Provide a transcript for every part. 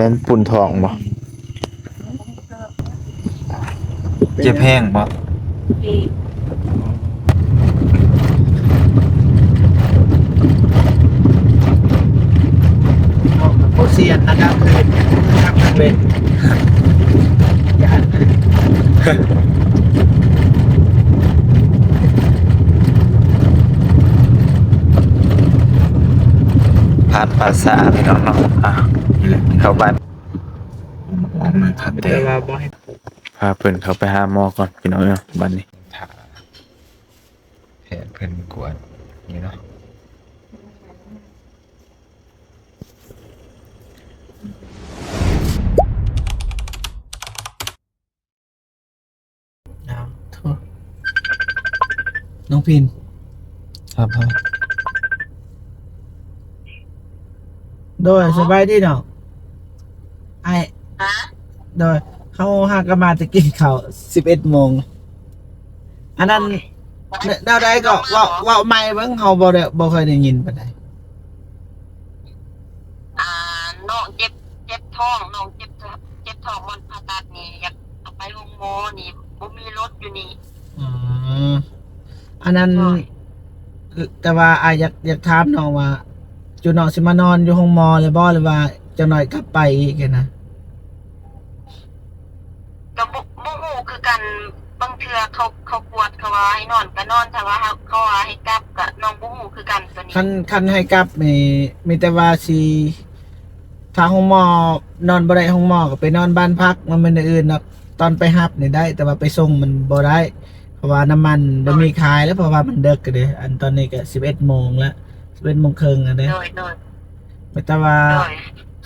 ແມ່ນປຸ້ນທ້ອງບໍ່? ເຈັບແຮງບໍ່? ບໍ່ສຽນນະກາງຄືນ ກັບກາງເວັນ ຢ້ານ ຜ່ານປ່າຊ້າພີ່ນ້ອງເນາະ. ອ່ະ ນີ້ແຫຼະ ເຂົ້າບ້ານ ອອກມາຄັກແທ້ ແຕ່ວ່າບໍ່ໃຫ້ ພາເພິ່ນເຂົ້າໄປຫາໝໍກ່ອນພີ່ນ້ອງເອີຍ ບັດນີ້ ຖ້າແພດເພິ່ນກວດນີ້ເນາະ. ອ້າວ ໂທ ນ້ອງພິນ ຄັບ ໂດຍ ສະບາຍດີນ້ອງ ອ້າຍ ຮະ ໂດຍ ເຮົາຫາກະມາແຕ່ກິນເຂົ້າສິບເອັດໂມງ ອັນນັ້ນ ໂດຍ ແນ- ແນວໃດກໍເວົ້າ ເວົ້າໃໝ່ເບິ່ງ ເຮົາບໍ່ໄດ້ ບໍ່ຄ່ອຍໄດ້ຍິນປານໃດ. ອ່າ ນ້ອງເຈັບ ເຈັບທ້ອງ ນ້ອງເຈັບ ເຈັບທ້ອງ ບ່ອນຜ່າຕັດນີ້ ຢາກເອົາໄປໂຮງໝໍນີ້ ບໍ່ມີລົດຢູ່ນີ້. ອໍ ອັນນັ້ນ ໂດຍ ແຕ່ວ່າອ້າຍຢາກ ຢາກຖາມນ້ອງວ່າ ຈຸນ້ອງຊິມານອນຢູ່ໂຮງໝໍເລີຍບໍ່ ຫຼືວ່າຈັກໜ້ອຍກັບໄປອີກຫັ້ນນະ? ກໍບໍ່ ບໍ່ຮູ້ຄືກັນ ບາງເທື່ອເຂົາ ເຂົາກວດ ເຂົາວ່າໃຫ້ນອນກໍນອນ ຖ້າວ່າເຂົາ ເຂົາວ່າໃຫ້ກັບກໍ ນ້ອງບໍ່ຮູ້ຄືກັນໂຕນີ້. ຄັນ ຄັນໃຫ້ກັບນີ້ ມີແຕ່ວ່າຊິ ຖ້າໂຮງໝໍນອນບໍ່ໄດ້ໂຮງໝໍກໍໄປນອນບ້ານພັກ ມັນແມ່ນແນວອື່ນດອກ. ຕອນໄປຮັບນີ້ໄດ້ ແຕ່ວ່າໄປສົ່ງມັນບໍ່ໄດ້ ເພາະວ່ານ້ຳມັນບໍ່ມີຂາຍແລ້ວ ເພາະວ່າມັນເດິກເດ້ ອັນຕອນນີ້ກໍສິບເອັດໂມງແລ້ວ ສິບເອັດໂມງເຄິ່ງແລ້ວເດ້. ໂດຍ ໂດຍ ແຕ່ວ່າ ໂດຍ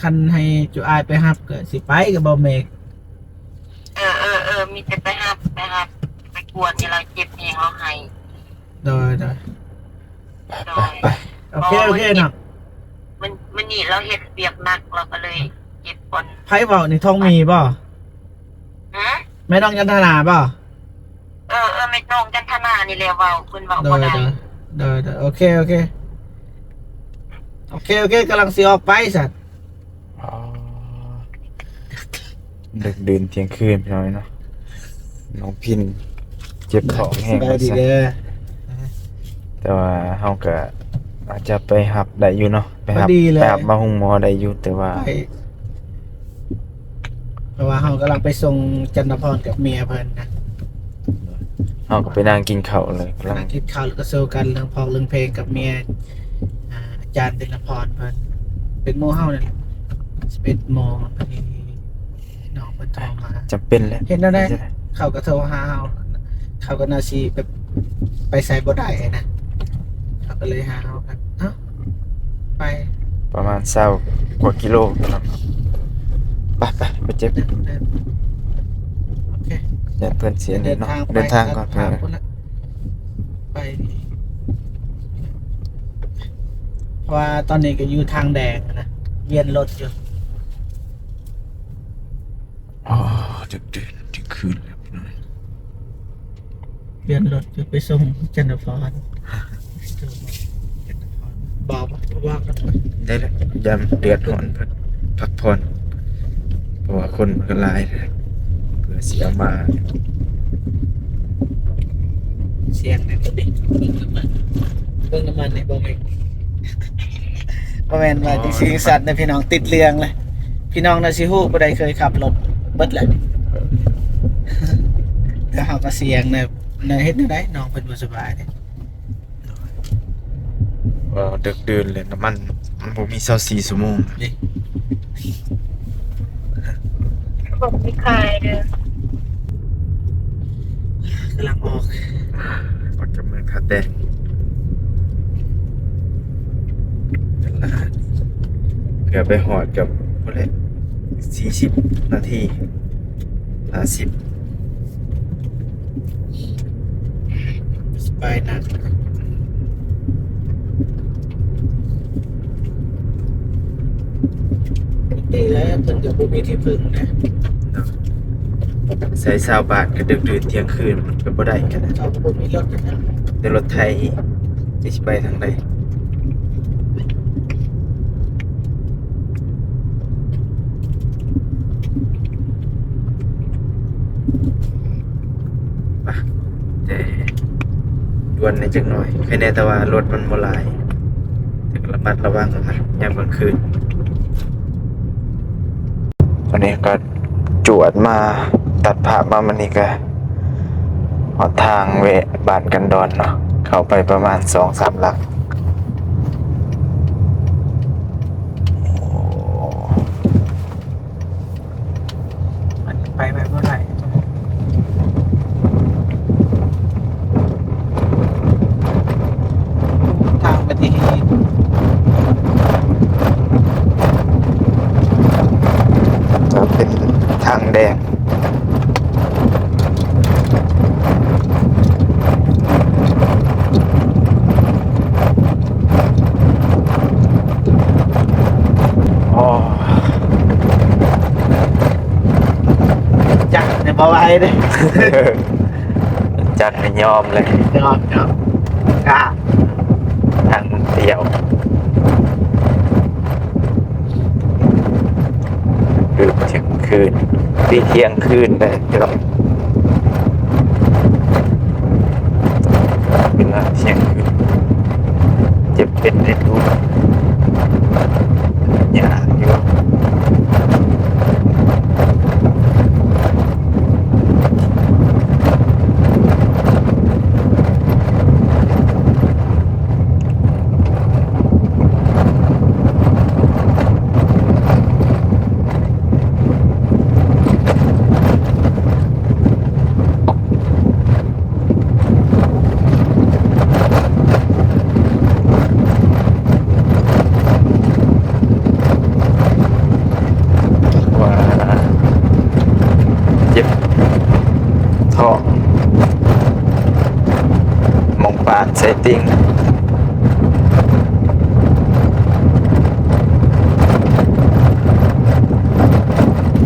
ຄັນໃຫ້ຈຸອ້າຍໄປຮັບກໍຊິໄປກໍບໍ່ແມ່ນ. ເອີ ເອີ ເອີ ມີແຕ່ໄປຮັບ ໄປຮັບ ໄປກວດນີ້ລາວເຈັບແຮງລາວໄຫ້. ໂດຍ ໂດຍ ໂດຍ ໄປ ໄປ ໂອເຄ ໂອເຄເນາະ. ມື້ ມື້ນີ້ລາວເຮັດວຽກໜັກ ລາວກໍເລີຍເຈັບກ່ອນ. ໃຜເວົ້ານີ້ ທອງມີບໍ່? ຮະ? ແມ່ນ້ອງຈັນທະນາບໍ່? ເອີ ເອີ ແມ່ນ້ອງຈັນທະນານີ້ແຫຼະເວົ້າ ເພິ່ນເວົ້າບໍ່ໄດ້. ໂດຍ ໂດຍ ໂດຍ ໂອເຄ ໂອເຄ ໂອເຄ ໂອເຄ ກຳລັງຊິອອກໄປຊັ້ນ. ອໍ ດຶກດື່ນທ່ຽງຄືນພີ່ນ້ອງເນາະ ນ້ອງພິນເຈັບທ້ອງແຮງ ສະບາຍດີເດີ. ແຕ່ວ່າເຮົາກະອາດຈະໄປຮັບໄດ້ຢູ່ເນາະ ໄປຮັບ ໄປຮັບມາໂຮງໝໍໄດ້ຢູ່ ແຕ່ວ່າ ເພາະວ່າເຮົາກຳລັງໄປສົ່ງຈັນທະພອນກັບເມຍເພິ່ນນະ. ເຮົາກໍໄປນັ່ງກິນເຂົ້າເລີຍ ກຳລັງກິນເຂົ້າ ແລ້ວກໍໂຊກັນເລື່ອງພອກເລື່ອງເພງກັບເມຍ ອາ ອາຈານຈັນທະພອນເພິ່ນ ເປັນໝູ່ເຮົານີ້ແຫຼະ. ສິບເອັດໂມງ ພໍດີນ້ອງເພິ່ນໂທມາ ຈຳເປັນແຫຼະ ເຮັດແນວໃດ ເຂົາກໍໂທຫາເຮົາ ເຂົາກໍໜ້າຊິແບບໄປໃສບໍ່ໄດ້ນະ ເຂົາກໍເລີຍຫາເຮົາ ເອົ້າ ໄປ ປະມານຊາວກວ່າກິໂລ ໄປ ໄປ ໄປເຈັບ ໂອເຄ ຢ້ານເພິ່ນເສຍນີ້ເນາະ ເດີນທາງໄປ ເດີນທາງກ່ອນ ໄປ ໄປ ເພາະວ່າຕອນນີ້ກໍຢູ່ທາງແດງນະ ວຽນລົດຢູ່. ອໍ ດຶກດື່ນ ທ່ຽງຄືນແລ້ວພີ່ນ້ອງ ວຽນລົດຢູ່ ໄປສົ່ງຈັນທະພອນ ບໍ່ ບໍ່ວ່າກັນ ໄດ້ແລ້ວ ຍາມເດືອດຮ້ອນ ພັກຜ່ອນ ເພາະວ່າຄົນມັນກໍຫຼາຍ ເພື່ອຊິເອົາມາ ສຽງໃນໂຕນີ້ ເບິ່ງນ້ຳມັນ ເບິ່ງນ້ຳມັນໃນບໍ່ແມ່ນ ບໍ່ແມ່ນວ່າ ອໍ ຈັ່ງຊີ້ຈັ່ງຊັ້ນເດີພີ່ນ້ອງ ຕິດເລື່ອງເລີຍ. ພີ່ນ້ອງໜ້າຊິຮູ້ ຜູ້ໃດເຄີຍຂັບລົດເບິດແຫຼະ ແຕ່ເຮົາກໍສ່ຽງນະ ເຮັດແນວໃດ ນ້ອງເພິ່ນບໍ່ສະບາຍເດ້. ເອີ ດຶກດື່ນແລ້ວ ນ້ຳມັນມັນບໍ່ມີຊາວສີ່ຊົ່ວໂມງ ບໍ່ມີຂາຍເດີ. ກຳລັງອອກ ອອກຈາກເມືອງທ່າແຕງ ເກືອບໄປຮອດກັບພຸ້ນແຫຼະ ສີ່ສິບນາທີ ຫ້າສິບ ສະບາຍໜັກ ດີແລ້ວ ເພິ່ນກໍບໍ່ມີທີ່ເພິ່ງນະ ໃຊ້ຊາວບາດກໍດຶກດື່ນທ່ຽງຄືນ ມັນກໍບໍ່ໄດ້ກັນນະ ເຂົາກໍບໍ່ມີລົດກັນນະ ແຕ່ລົດໄຖ ຈະຊິໄປທາງໃດ. ກວນແດ່ຈັກໜ້ອຍ ໃຄແນ່ ແຕ່ວ່າລົດມັນບໍ່ຫຼາຍ ແຕ່ກໍລະມັດລະວັງນະ ຍາມກາງຄືນ. ຕອນນີ້ກໍຈວດມາ ຕັດພາບມາ ມື້ນີ້ກໍຮອດທາງແວະບ້ານກັນດອນເນາະ ເຂົ້າໄປປະມານສອງສາມຫຼັກ. ອັນນີ້ໄປໄວບໍ່ໄດ້ ທາງອຸບັດຕິເຫດ ຈະເປັນທາງແດງ. ໂອ້ ຈັກນີ້ບໍ່ໄຫວເດ້ ຈັກນີ້ຍອມເລີຍ ຍອມ ຍອມ ກ້າ ທາງມັນປ່ຽວ. ຄືທ່ຽງຄືນ ຕີທ່ຽງຄືນໄດ້ພີ່ນ້ອງ ເວລາທ່ຽງຄືນ ຈະເປັນໄດ້ທຸກຍາກຢູ່. ວ່າເຈັບທ້ອງ ໝ່ອງປານໃສ່ຕິ່ງ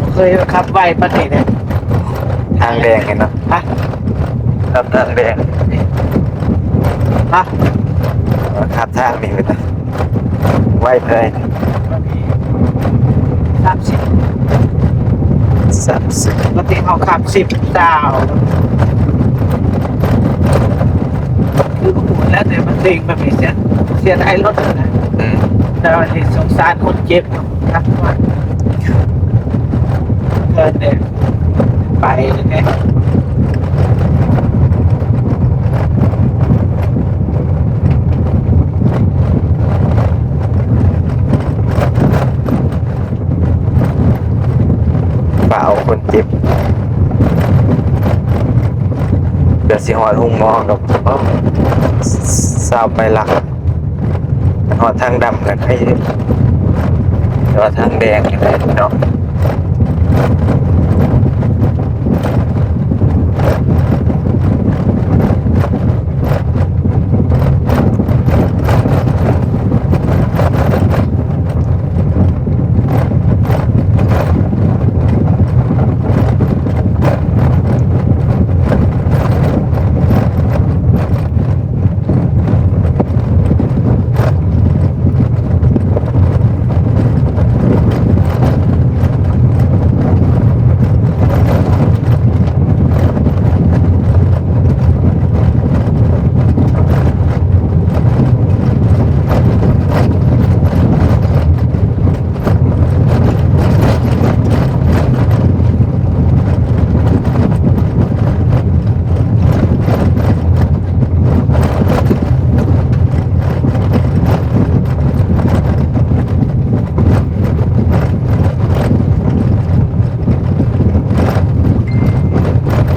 ບໍ່ເຄີຍຂັບໄວປານນີ້ເດ້. ທາງແດງເຫັນເນາະ ຮະ ຄັບທາງແດງ ຮະ ຄັບທາງນີ້ເປັນໄວເທົ່າໃດ? ສາມສິບ ສາມສິບ ປົກກະຕິເຮົາຂັບສິບ ຊາວ ຄືຮູ້ແລ້ວ ແຕ່ມັນເລັ່ງແບບນີ້ ເສຍ ເສຍດາຍລົດນະ ອືມ ແຕ່ວ່າຊິສົງສານຄົນເຈັບ ຄັກກວ່າ ເກີນເດ້ ໄປເດ້ ຟ້າວຄົນເຈັບ ເກືອບຊິຮອດໂຮງໝໍ ກໍ ຊາວປາຍຫຼັກ. ຮອດທາງດຳແລ້ວໄດ້ ແຕ່ວ່າທາງແດງນີ້ແຫຼະເນາະ.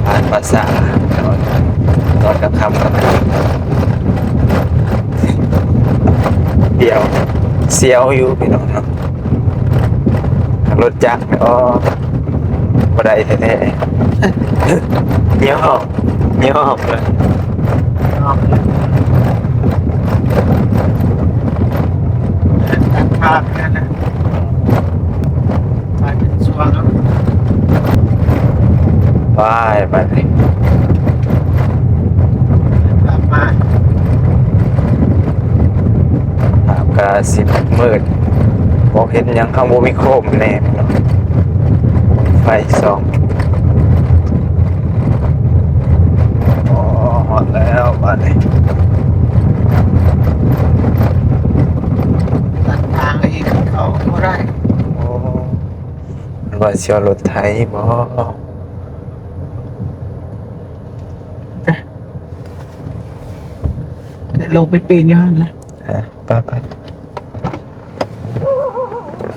ຜ່ານພາສາເນາະ ຕອນກາງຄ່ຳ ດຽວ ສຽວຢູ່ພີ່ນ້ອງເນາະ. ລົດຈັກນີ້ ໂອ້ ບໍ່ໄດ້ແທ້ໆ ຍອມ ຍອມເລີຍ ຍອມເລີຍ ຕັດພາບນັ້ນນະ ໄປເປັນຊ່ວງເນາະ ໄປ ໄປ ກັບມາ. ພາບກະຊິມືດ ບໍ່ເຫັນຫຍັງ ເຮົາບໍ່ມີໂຄມແດ່ເນາະ ໄຟສອງ. ໂອ້ ຮອດແລ້ວບາດນີ້ ວ່າຊິເອົາລົດໄຖບໍ່? ລົງໄປປີນຢູ່ຫັ້ນນະ. ເອີ ໄປໆ.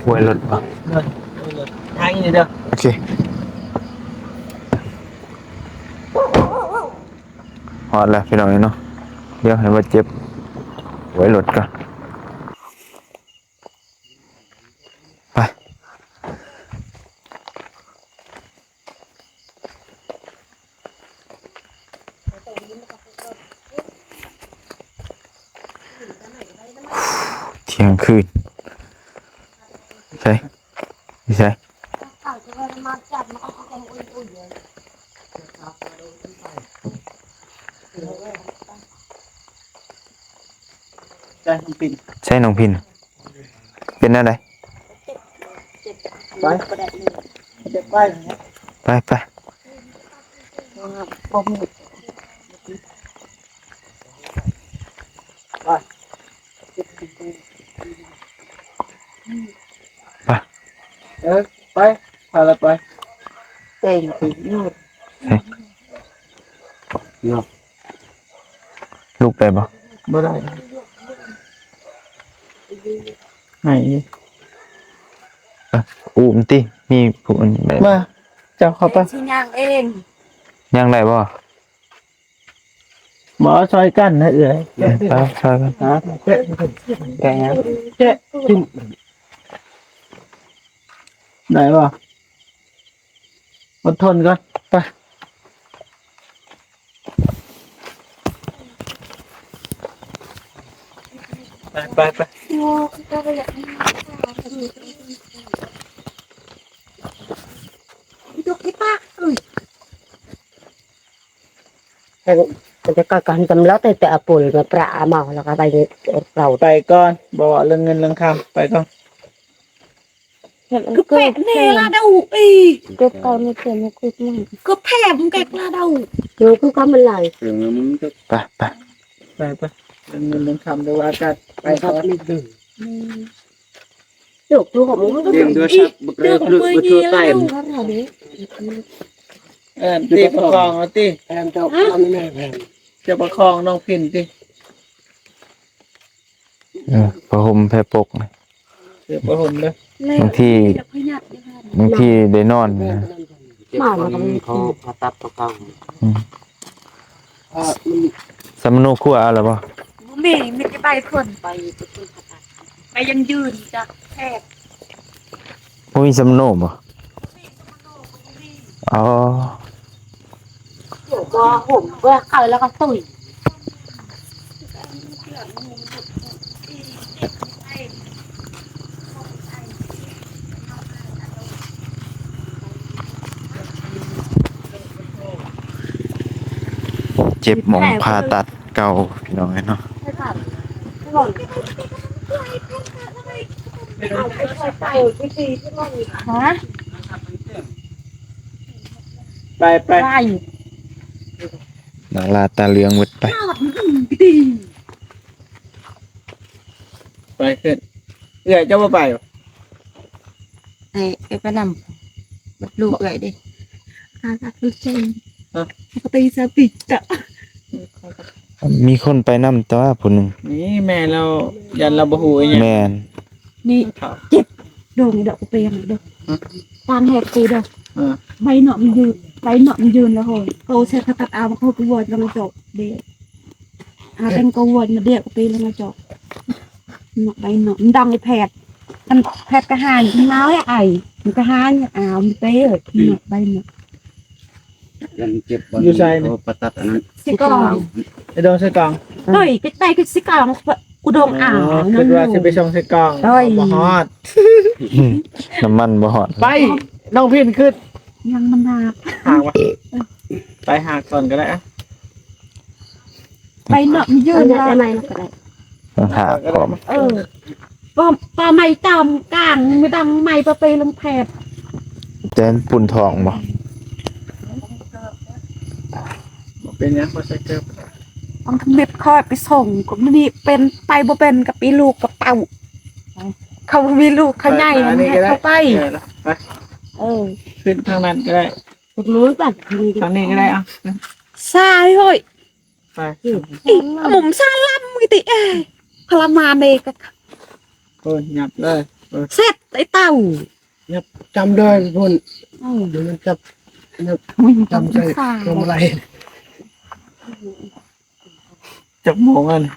ອວຍລົດບໍ່? ໄຖນີ້ເດີ. ໂອເຄ. ຮອດແລ້ວພີ່ນ້ອງເອີຍເນາະ. ດຽວໃຫ້ບາດເຈັບໄວ້ລົດກ່ອນ. ໄປ. ທ່ຽງຄືນ. ໃສ? ຢູ່ໃສ? ໃສ່ນ້ອງພິນ ໃສ່ນ້ອງພິນ ເປັນແນວໃດ? ໄປ ໄປ ໄປ ໄປ ໄປ. ເອີ ໄປ ພາລະໄປ. ເກັ່ງ ເນາະ ລຸກໄດ້ບໍ່? ບໍ່ໄດ້ ໃຫ້ ເອີ ອຸ້ມຕິ ມີຜູ້ອື່ນໄດ້ ມາ ເຈົ້າເຂົ້າໄປ ຊິຍ່າງເອງ ຍ່າງໄດ້ບໍ່? ບໍ່ ຊ່ອຍກັນນະເອື້ອຍ ເອີ ໄປ ຊ່ອຍກັນ ຫາ ແກະຫຍັງ ແກະ ໄດ້ບໍ່? ອົດທົນກ່ອນ ໄປ ໄປ ໄປ ໄປ. ໃຫ້ ມັນຈະກະກັນກຳລັດ ແຕ່ ແຕ່ອາປຸນມາປະອາເມົາ ແລ້ວກໍໄປເອົາ ໄປກ່ອນ ບໍ່ເວົ້າເລື່ອງເງິນເລື່ອງຄຳ ໄປກ່ອນ. ຄືແປະແນ່ລະດາວອີ ເກີບເກົ່າໃນເທື່ອມາເກີບໃໝ່ ຄືແພງແກກລະດາວ ໂຍຄືຄຳມັນຫຼາຍ ໄປ ໄປ ໄປ ໄປ ເລື່ອງເງິນເລື່ອງຄຳ ດຽວວ່າກັນ ໄປກ່ອນ. ອືມ ໂຍກໂທຫາໝູ່ ເລື່ອງໂທລະສັບ ບັກເລີກ ບັກເລີກ ບັກເລີກໄປ ເອີ້ນຕິ ປະຄອງເອົາຕິ ແພນເຈົ້າ ເຈົ້າປະຄອງນ້ອງພິນຕິ. ເອີ ຜ້າຫົ່ມແຜ່ປົກ ເອີ ຜ້າຫົ່ມເດີ ບາງທີ ບາງທີໄດ້ນອນນະ ເຈັບຕອນເຂົາຜ່າຕັດຕົວເກົ່າ. ອືມ ສຳມະໂນຄົວເອົາແລ້ວບໍ່? ບໍ່ມີ ມີແຕ່ໃບເພິ່ນ ໄປ ໄປຍັງຢືນຈະແທກ. ບໍ່ມີສຳມະໂນບໍ່? ອໍ ບໍ່ຫຸ້ມ ບໍ່ເຂົ້າແລ້ວກໍຕຸ້ຍ. ເຈັບໝ່ອງຜ່າຕັດເກົ່າ ພີ່ນ້ອງເອີຍເນາະ. ຮະ? ໄປ ໄປ ໄປ ໜ້າລາຕາເຫຼືອງເບິດໄປ. ໄປຂຶ້ນ ເອື້ອຍເຈົ້າບໍ່ໄປບໍ່? ໃຫ້ເອື້ອຍໄປນຳ ບັດລູກເອື້ອຍເດ້ ຫາກັບເພິ່ນເຊິ່ງ ຮະ? ປົກກະຕິສະຕິຕະ ມີຄົນໄປນຳຕົວະຜູ້ໜຶ່ງ. ນີ້ແມ່ລາວ ຢ້ານລາວບໍ່ຮູ້ອີຫຍັງ. ແມ່ນ ນີ້ ເຈັບ ດົງດອກກະເປງເດ້ ຮະ? ປານແຮກຕີເດ້ ເອີ ໃບເນາະມັນຢືນ ໃບເນາະມັນຢືນແລ້ວໂຫ ໂຕເສດຖະຕັດອາວ ເຂົາກໍວອດລະມາເຈາະເດ້. ອາແຕ່ງກໍວອດມາດຽວກໍໄປລະມາເຈາະ ນອກໃບນອກ ມັນດັງໄອ້ແພດ ມັນແພດກະຫາຍ ມັນມາແລ້ວໄອ ມັນກະຫາຍ ອາວ ມັນເຕະ ນອກໃບນອກ. ຍັງເຈັບບໍ່? ຢູ່ໃສນີ້? ເຂົາປະຕັດອັນນັ້ນ ຊິກອງ ໄອ້ດອງໃສ່ກອງ ເຮີ້ຍ ໄປ ໄປຄືຊິກອງ ອຸດົງອາວ ຄິດວ່າຊິໄປສົ່ງໃສ່ກອງ ໂອ້ຍ ບໍ່ຮອດ ນ້ຳມັນບໍ່ຮອດ ໄປ ນ້ອງພິນຂຶ້ນ ຍັງມັນຫາກ ຫາກວະ ໄປຫາກກ່ອນກໍໄດ້ອະ. ໄປເນາະ ມັນຢືນລະ ໄປນຳກໍໄດ້ ຫາກພ້ອມ ເອີ ກໍ ກໍໄມ້ຕາມກາງ ມີດັງໄມ້ປະເປລົງແຜດ ແຕ່ມັນປຸ້ນທ້ອງບໍ່? ບໍ່ເປັນຫຍັງ ບໍ່ໃສ່ເກີບ ບາງເມັດຂ້ອຍໄປສົ່ງ ກໍມື້ນີ້ເປັນ ໄປບໍ່ເປັນ ກໍໄປລູກກະເປົາ ເຂົາມີລູກ ເຂົາໃຫຍ່ ເຂົາໄປ ເອີ ໄປ. ເອີ ຂຶ້ນທາງນັ້ນກໍໄດ້ ທາງນີ້ກໍໄດ້ ເອົາ ຊາຍເຮີ້ຍ ໄປ ອີ ອາໝຸມຊາລຳກິຕິ ເອີຍ ທະລະມານເດກະ ໂອ້ຍ ຫຍັບເລີຍ ເອີ ເສັດໄອ້ເຕົ້າ ຫຍັບຈຳເດີພຸ້ນ ອື ດຽວມັນຈັບ ຫຍັບຈຳໃສ່ພວງມາໄລ ຈັກໂມງແລ້ວນີ້?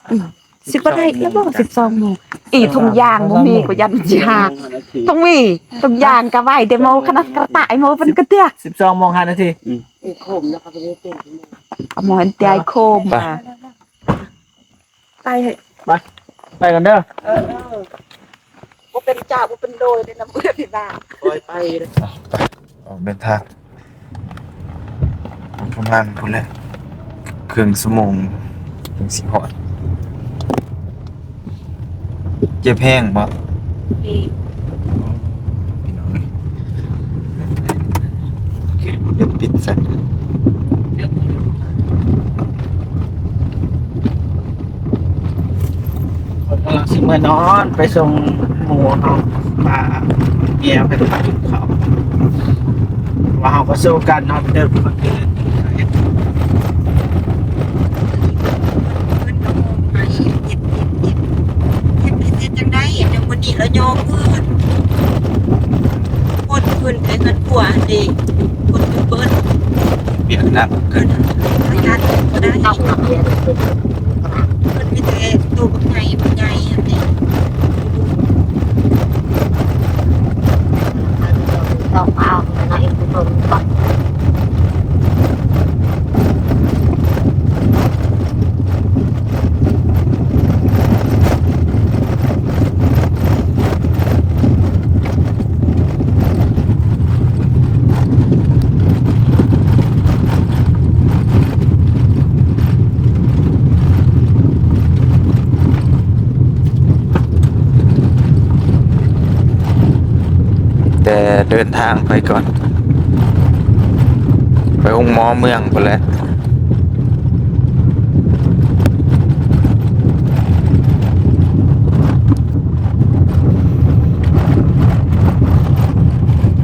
ອືມ ຊິບໍ່ໄດ້ແລ້ວບໍ່ ສິບສອງໂມງ. ອີ ຖົງຢາງບໍ່ມີ ກໍຢ້ານມັນຊິຫັກ. ຕ້ອງມີ ຖົງຢາງກະໄວ້ເດໂມ ຂະໜາດກະຕ່າຍໂມເພິ່ນກະເດຍ ສິບສອງໂມງຫ້ານາທີ. ອືມ ເອົາໝໍອັນຕຽຍໂຄມ ໄປ ໄປ ໄປ ໄປກັນເດີ. ເອີ ບໍ່ເປັນເຈົ້າບໍ່ເປັນໂດຍເດ້ນຳເອື້ອຍພີ່ບ້ານ ປ່ອຍໄປເດີ. ອອກເດີນທາງ ປະມານພຸ້ນແຫຼະ ເຄິ່ງຊົ່ວໂມງຈຶ່ງຊິຮອດ. ເຈັບແຮງບໍ່? ເຈັບ ພີ່ນ້ອງເອີຍ ເປັນປິດຊັ້ນ. ຂ້ອຍກຳລັງຊິເມືອນອນ ໄປສົ່ງໝູ່ເຮົາ ພາເມຍເພິ່ນໄປກິນເຂົ້າ ວ່າເຮົາກໍສູ້ກັນເນາະ ເດີ ເພິ່ນກໍມອງໄປ ເຮັດ ເຮັດ ເຮັດ ເຮັດ ເຮັດ ເຮັດຈັ່ງໃດ ຈັ່ງມື້ນີ້ລະຍອມເພິ່ນ ຄົນເພິ່ນໄປເຮືອນຜົວຫັ້ນເດ ຄົນເພິ່ນເບິດ ວຽກໜັກ ເພິ່ນ ເພິ່ນ ເພິ່ນມີແຕ່ໂຕບັກໃຫຍ່ ບັກໃຫຍ່ຫັ້ນເດ. ແຕ່ເດີນທາງໄປກ່ອນ ໄປໂຮງໝໍເມືອງພຸ້ນແຫຼະ.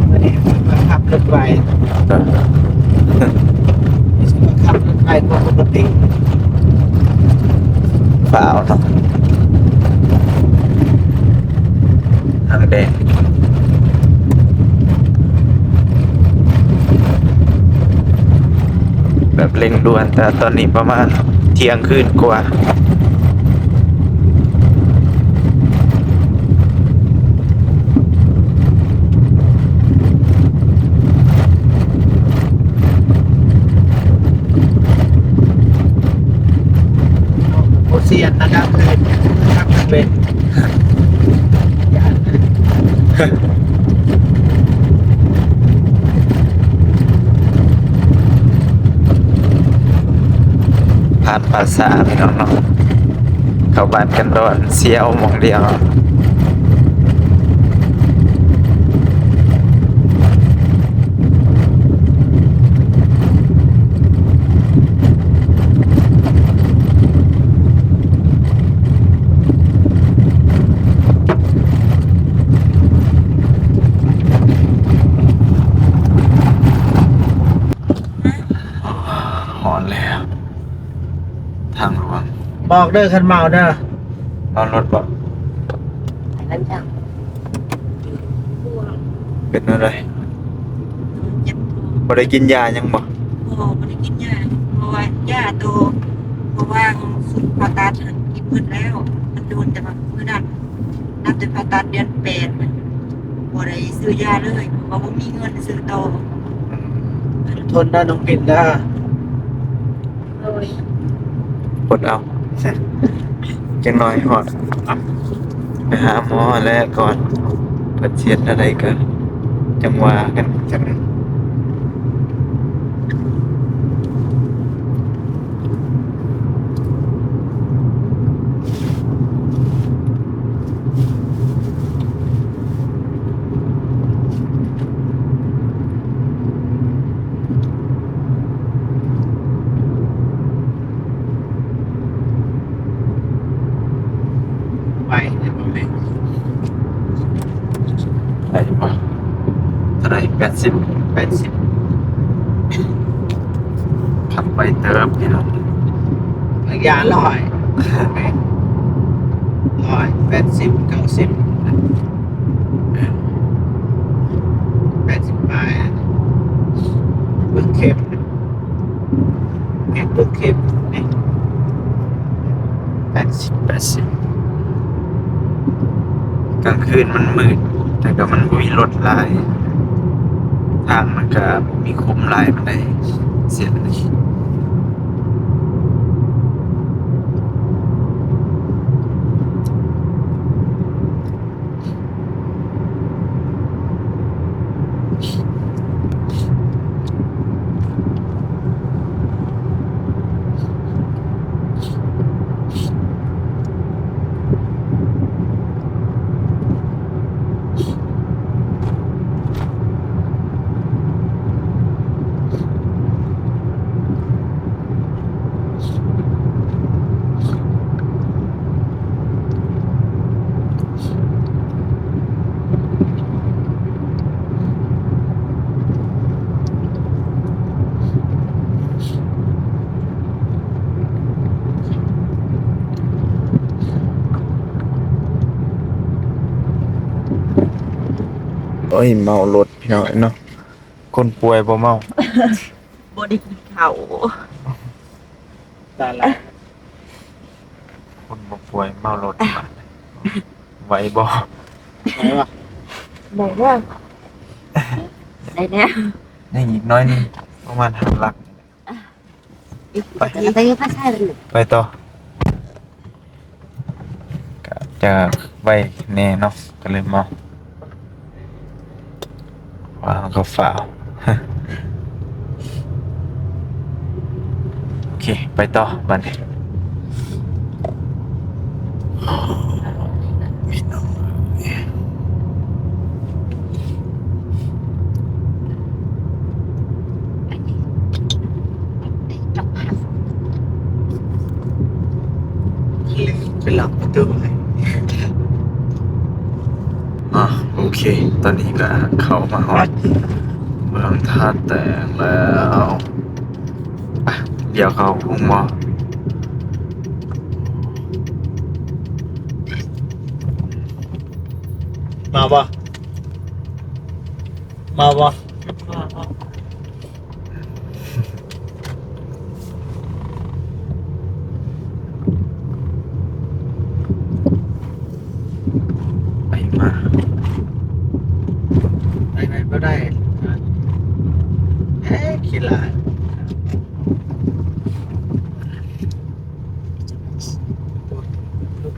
ມື້ນີ້ເພິ່ນວ່າຂັບລົດໄວ ເອີ ເພິ່ນວ່າຂັບລົດໄວກວ່າປົກກະຕິ ຟ້າວເນາະ ທາງແດງ ແບບເລັ່ງດ່ວນ ແຕ່ຕອນນີ້ປະມານທ່ຽງຄືນກວ່າ. ບໍ່ຊຽນນະ ກາງຄືນ ກາງເວັນ ຜ່ານປ່າຊ້າພີ່ນ້ອງເນາະ ເຂົ້າບ້ານກັນດອນ ສຽວໝ່ອງດຽວ. ຮ້ອນແລ້ວ ທາງຫຼວງ ບອກເດີ ຄັນເມົາເດີ. ເອົາລົດບໍ່? ເປັນແນວໃດ? ບໍ່ໄດ້ກິນຢາຫຍັງບໍ່? ບໍ່ ບໍ່ໄດ້ກິນຢາ ເພາະວ່າຢາໂຕ ເພາະວ່າຊຸດຜ່າຕັດຫັ້ນກິນໝົດແລ້ວ ມັນໂດນແຕ່ວ່າມື້ນັ້ນ ນັບແຕ່ຜ່າຕັດເດືອນແປດ ບໍ່ໄດ້ຊື້ຢາເລີຍ ເພາະວ່າບໍ່ມີເງິນຊື້ຕໍ່. ອືມ ທົນເດີ ນ້ອງປິນເດີ. ໂດຍ ອົດເອົາ ຈັກໜ້ອຍຮອດ ໄປຫາໝໍແລ້ວກ່ອນ ເພິ່ນຊິເຮັດແນວໃດກໍຈັ່ງວ່າກັນ ຈັ່ງ ໄປໄດ້ບໍ່ແມ່? ໄປບໍ່? ໄດ້ແປດສິບ ແປດສິບ ຂັບໄວເຕີບພີ່ນ້ອງ ລະຍະຮ້ອຍ ຮ້ອຍແປດສິບ ເກົ້າສິບ ແປດສິບປາຍ ເບິ່ງເຂັມ ເຮັດບໍ່ເຄັບນີ້ ແປດສິບ ແປດສິບ ກາງຄືນມັນມືດ ແຕ່ກໍມັນບໍ່ມີລົດຫຼາຍ ທາງມັນກໍບໍ່ມີຂຸມຫຼາຍປານໃດ ເສັ້ນນີ້. ໂອ້ຍ ເມົາລົດພີ່ນ້ອງເນາະ ຄົນປ່ວຍບໍ່ເມົາ. ບໍ່ໄດ້ກິນເຂົ້າ ຕາຍລະ ຄົນບໍ່ປ່ວຍເມົາລົດ ໄຫວບໍ່? ໄຫວບໍ່? ໄດ້ແລ້ວ ໄດ້ແລ້ວ ຍັງອີກໜ້ອຍໜຶ່ງ ປະມານຫ້າຫຼັກ ໄປ ໄປ ໄປ ໄປ ໄປຕໍ່. ກະຈະໄວແດ່ເນາະ ກະເລີຍເມົາ ວ່າເຮົາກໍຟ້າວ ໂອເຄ ໄປຕໍ່ບາດນີ້. ໄປລັອກປະຕູໃຫ້ ອ່າ ໂອເຄ ຕອນນີ້ກໍເຂົ້າມາຮອດເມືອງທ່າແຕງແລ້ວ ໄປ ດຽວເຂົ້າໂຮງໝໍ. ມາບໍ່? ມາບໍ່? ໄປມາ ໄປໄປບໍ່ໄດ້ ເອີ ຂີ້ຫຼ້າ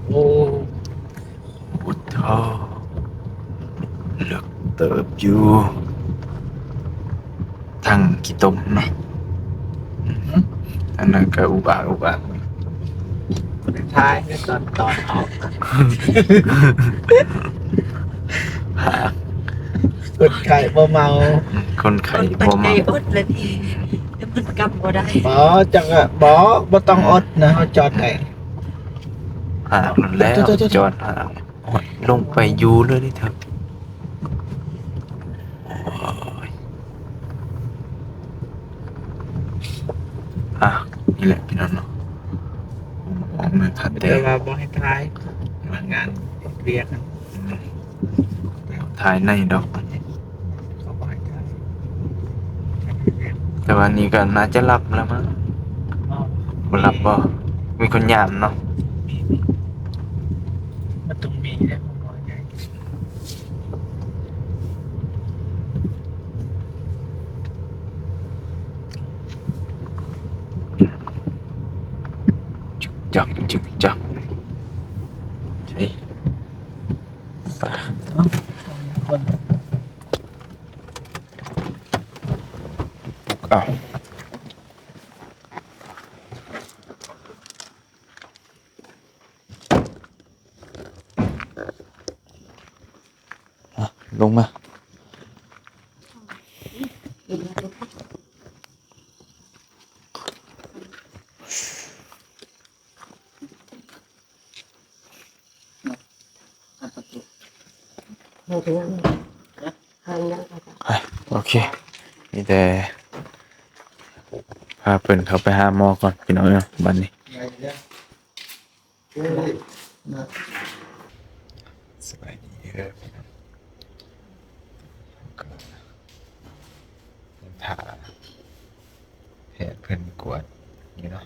ໂອ້. ໂອ້ໂຫ ເລິກເຕີບຢູ່ ທາງຂີ້ຕົມເນາະ ອັນນັ້ນກໍອຸບາດອຸບາດ ຖ່າຍໃນຕອນ ຕອນອອກ ຄົນໄຂ້ບໍ່ເມົາ ຄົນໄຂ້ບໍ່ເມົາ ຄົນໄຂ້ອົດແລ້ວນີ້ ແຕ່ມັນກຳບໍ່ໄດ້ ບໍ່ ຈັກ ບໍ່ ບໍ່ຕ້ອງອົດນະ ເຮົາຈອດໄດ້. ຫາກນັ້ນແລ້ວ ຈອດຫາກ ໂອ້ຍ ລົງໄປຢູ່ເລີຍນີ້ເທີ້ ໂອ້ຍ ອ່ະ ນີ້ແຫຼະພີ່ນ້ອງເນາະ ອອກເມືອງທ່າແຕງ ແຕ່ວ່າບໍ່ໃຫ້ຖ່າຍ ງານເຮັດວຽກຫັ້ນ ອືມ ຖ່າຍໃນດອກ ເຂົາບໍ່ໃຫ້ຖ່າຍ ແຕ່ວ່ານີ້ກໍໜ້າຈະຫຼັບແລ້ວມັ້ງ ບໍ່ຫຼັບບໍ່? ມີຄົນຍາມເນາະ ມີ ມີ ມັນຕ້ອງມີແຫຼະ ຈຶກຈັກ ຈຶກຈັກ ເອີຍ ໄປ ເອົ້າ. ອ່ະ ລົງມາ ເອົາໄປຍັງ ຫາ ໂອເຄ ມີແຕ່ພາເພິ່ນເຂົ້າໄປຫາໝໍກ່ອນ ພີ່ນ້ອງເອີຍ ບັດນີ້. ສະບາຍດີເດີພີ່ນ້ອງ ຖ້າແພດເພິ່ນກວດຢູ່ເນາະ.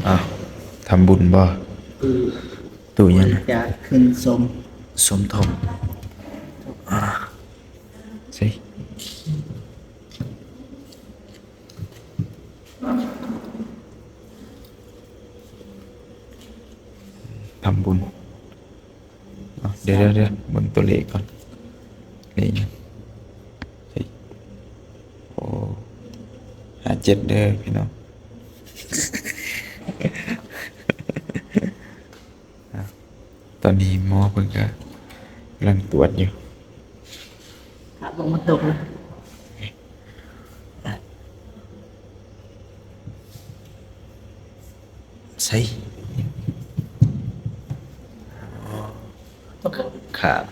ອ້າວ ທຳບຸນບໍ່? ຕູ້ຫຍັງ? ຈາກຂຶ້ນສົມ ສົມທົບ. ໃສ່ ທຳບຸນ. ເອົ້າ ດຽວໆໆ ເບິ່ງຕົວເລກກ່ອນ. ເລກຫຍັງ? ເຮີ້ຍ ໂອ້ ຫ້າເຈັດເດີພີ່ນ້ອງ. ຕອນນີ້ໝໍເພິ່ນກະກຳລັງກວດຢູ່. ຂາດລົງມາຕົກເລີຍ. ໃສ່ ຂາດ.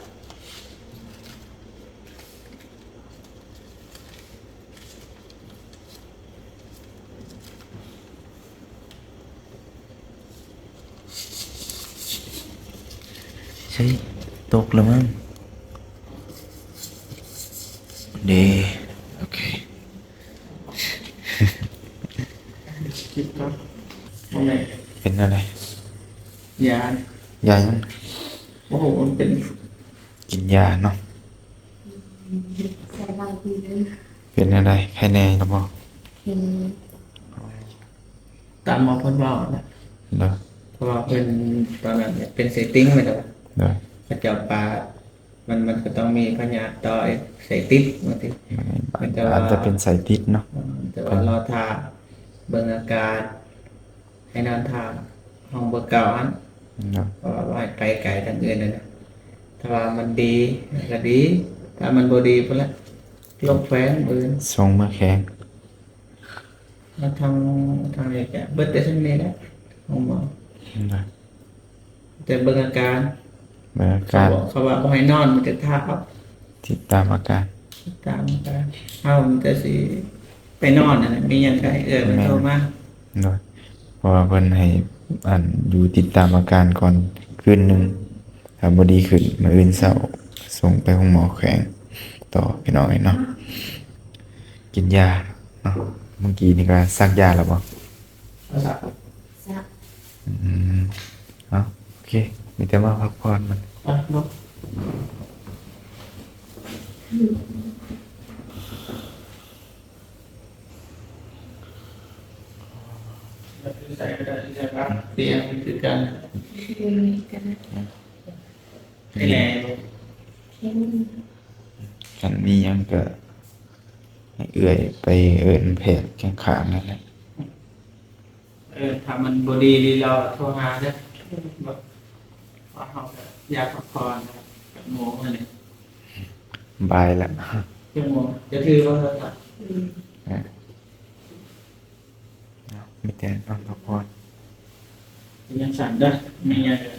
ໃສ່ ຕົກແລ້ວມັ້ງ. ເດ້ ໂອເຄ. ເປັນແນວໃດ? ຢາ ຢາຫຍັງ? ໂອ້ໂຫ ມັນເປັນ ກິນຢາເນາະ. ເປັນແນວໃດ? ໄຄແນ່ແລ້ວບໍ່? ຕາມໝໍເພິ່ນເວົ້ານະ. ເນາະ ເພາະວ່າເພິ່ນຕອນນັ້ນເປັນໄສ້ຕິ່ງແມ່ນບໍ່? ເນາະ ເຂົາເຈົ້າປາດ ມັນ ມັນກໍຕ້ອງມີພະຍາດຕໍ່ໄສ້ຕິດ ວ່າຕິ. ອືມ ອາດຈະເປັນໄສ້ຕິດເນາະ. ອືມ ແຕ່ວ່າລໍຖ້າເບິ່ງອາການ ໃຫ້ນອນຖ້າຫ້ອງເບີເກົ້າຫັ້ນເນາະ. ເພາະວ່າບໍ່ໃຫ້ໄປໄກທາງອື່ນນະ. ຖ້າວ່າມັນດີກໍດີ ຖ້າມັນບໍ່ດີພຸ້ນລະ ລົງແຂວງອື່ນ ສົ່ງເມືອແຂວງ. ແລ້ວທາງ ທາງນີ້ກະເບິດແຕ່ສ່ຳນີ້ແຫຼະ ໂຮງໝໍ. ແຕ່ເບິ່ງອາການ ເບິ່ງອາການ. ເຂົາບອກ ເຂົາວ່າບໍ່ໃຫ້ນອນ ມີແຕ່ຖ້າເອົາ ຕິດຕາມອາການ ຕິດຕາມອາການ. ເຮົາມີແຕ່ຊິໄປນອນຫັ້ນແຫຼະ ມີຫຍັງກະໃຫ້ເອື້ອຍເພິ່ນໂທມາ. ໂດຍ ເພາະວ່າເພິ່ນໃຫ້ ອັນ ຢູ່ຕິດຕາມອາການກ່ອນຄືນໜຶ່ງ ຖ້າບໍ່ດີຂຶ້ນ ມື້ອື່ນເຊົ້າສົ່ງໄປໂຮງໝໍແຂວງຕໍ່ ພີ່ນ້ອງເອີຍເນາະ. ກິນຢາເນາະ. ມື້ກີ້ນີ້ກະສັກຢາແລ້ວບໍ່? ສັກ ສັກ. ອືມ ເອົາ ໂອເຄ ມີແຕ່ມາພັກຜ່ອນມັນ. ໄປເນາະ. ຢູ່ໃສກໍໄດ້ ຢູ່ໃສກໍໄດ້ ຕຽງຄືກັນ. ເປັນແນວໃດ? ຄັນມີຫຍັງກໍໃຫ້ເອື້ອຍໄປເອີ້ນແພດຂ້າງໆນັ້ນແຫຼະ. ເອີ ຖ້າມັນບໍ່ດີລີລອໂທຫາເດີ. ອືມ ເພາະເຮົາກໍຢາກພັກຜ່ອນກັບໝູ່ມື້ນີ້. ບ່າຍລະ. ຈັກໂມງ? ຈະຖືບໍ່ໂທລະສັບ? ອືມ ເນາະ ມີແຕ່ນອນພັກຜ່ອນ. ເປັນຈັ່ງຊັ້ນເດີ ມີຫຍັງກໍ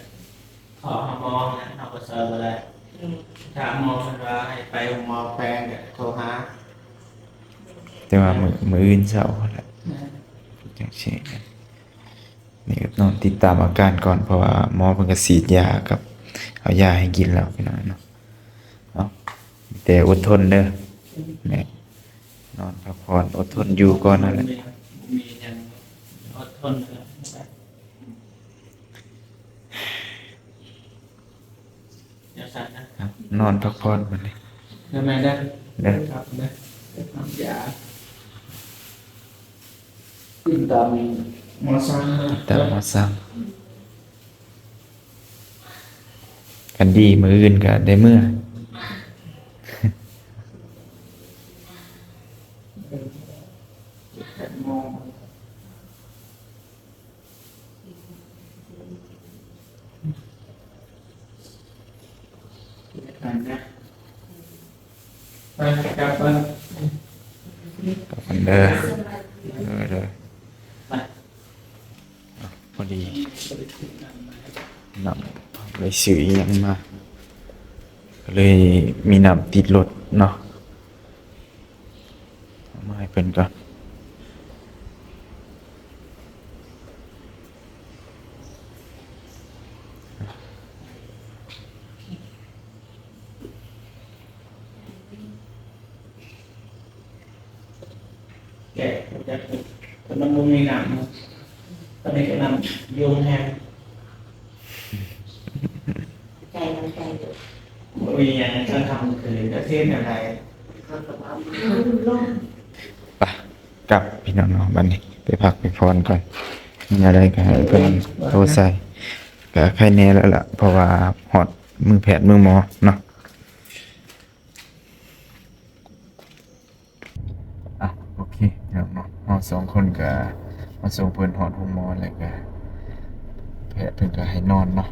ໂທຫາໝໍແຫຼະ ເຮົາກໍຊ່ອຍບໍ່ໄດ້. ອືມ ຖ້າໝໍເພິ່ນວ່າໃຫ້ໄປໂຮງໝໍແຂວງກໍໂທຫາ. ແຕ່ວ່າມື້ ມື້ອື່ນເຊົ້າພຸ້ນແຫຼະ. ແມ່ນ ຈັ່ງຊີ້ ນີ້ກໍຕ້ອງຕິດຕາມອາການກ່ອນ ເພາະວ່າໝໍເພິ່ນກໍສີດຢາກັບເອົາຢາໃຫ້ກິນແລ້ວ ພີ່ນ້ອງເນາະ. ເອົາ ມີແຕ່ອົດທົນເດີ. ແມ່ນ ນອນພັກຜ່ອນ ອົດທົນຢູ່ກ່ອນນັ້ນແຫຼະ. ບໍ່ມີຫຍັງ ອົດທົນ. ຢ່າສັ່ນນະ ນອນພັກຜ່ອນບັດນີ້. ເດີແມ່ເດີ ເດີ ຄັບເດີ ເດີ ພັກຢາ ຂຶ້ນຕາມໝໍສັ່ງ ຕາມໝໍສັ່ງ. ຄັນດີມື້ອື່ນກໍໄດ້ເມືອ. ໄປກັບເພິ່ນ ກັບເພິ່ນເດີ ເດີ ເດີ. ພໍດີນ້ຳ ໄປຊື້ອີ່ຫຍັງມາ ກໍເລີຍມີນ້ຳຕິດລົດເນາະ ເອົາມາໃຫ້ເພິ່ນກ່ອນ. ແກະ ຈັກ ມັນບໍ່ມີນ້ຳ ຕອນນີ້ກໍນ້ຳຢູ່ໂຮງແຮມ ໃຈມັນໃຈ ບໍ່ມີຫຍັງ ການທຳຄືນ ກະເຮັດແນວໃດ ໄປ ກັບ ພີ່ນ້ອງເນາະ ບັດນີ້ໄປພັກໄປຜ່ອນກ່ອນ ມີແນວໃດກໍໃຫ້ເພິ່ນໂທໃສ່ ກໍໄຄແນ່ແລ້ວລະ ເພາະວ່າຮອດມື້ແພດມື້ໝໍເນາະ. ອ່ະ ໂອເຄ ພີ່ນ້ອງເນາະ ເຮົາສອງຄົນກະມາສົ່ງເພິ່ນຮອດໂຮງໝໍ ແລ້ວກະແພດເພິ່ນກະໃຫ້ນອນເນາະ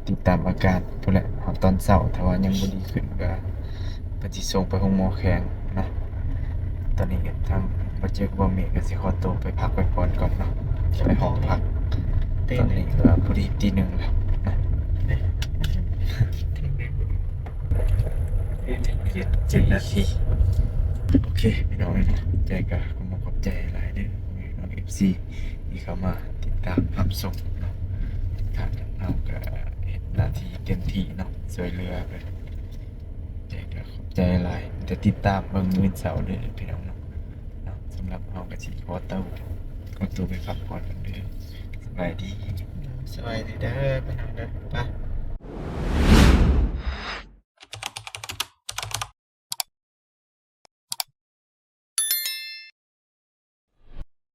ຕິດຕາມອາການພຸ້ນແຫຼະ ຮອດຕອນເຊົ້າ ຖ້າວ່າຍັງບໍ່ດີຂຶ້ນກະເພິ່ນຊິສົ່ງໄປໂຮງໝໍແຂວງເນາະ. ຕອນນີ້ກະທາງບ່າວເຈີກັບບ່າວເມກະຊິຂໍໂຕໄປພັກໄປຜ່ອນກ່ອນເນາະ ໄປຫ້ອງພັກ ຕອນນີ້ກະພໍດີຕີໜຶ່ງແລ້ວເນາະ. ເຈັດ ເຈັດນາທີ ໂອເຄ ພີ່ນ້ອງເອີຍເນາະ ໃຈກະຂໍຂອບໃຈຫຼາຍເດີ ພີ່ນ້ອງເອັຟຊີ ທີ່ເຂົ້າມາຕິດຕາມຮັບຊົມເນາະ ທາງເຮົາກະເຮັດໜ້າທີ່ເຕັມທີ່ເນາະ ຊ່ວຍເຫຼືອໄປ ໃຈກະຂອບໃຈຫຼາຍ ແຕ່ຕິດຕາມເບິ່ງມື້ເຊົ້າເດີ ພີ່ນ້ອງເນາະ. ເນາະ ສຳລັບເຮົາກະຊິຂໍໂຕ ຂໍໂຕໄປພັກຜ່ອນກ່ອນເດີ ສະບາຍດີ ສະບາຍດີເດີ ພີ່ນ້ອງເດີ ໄປ.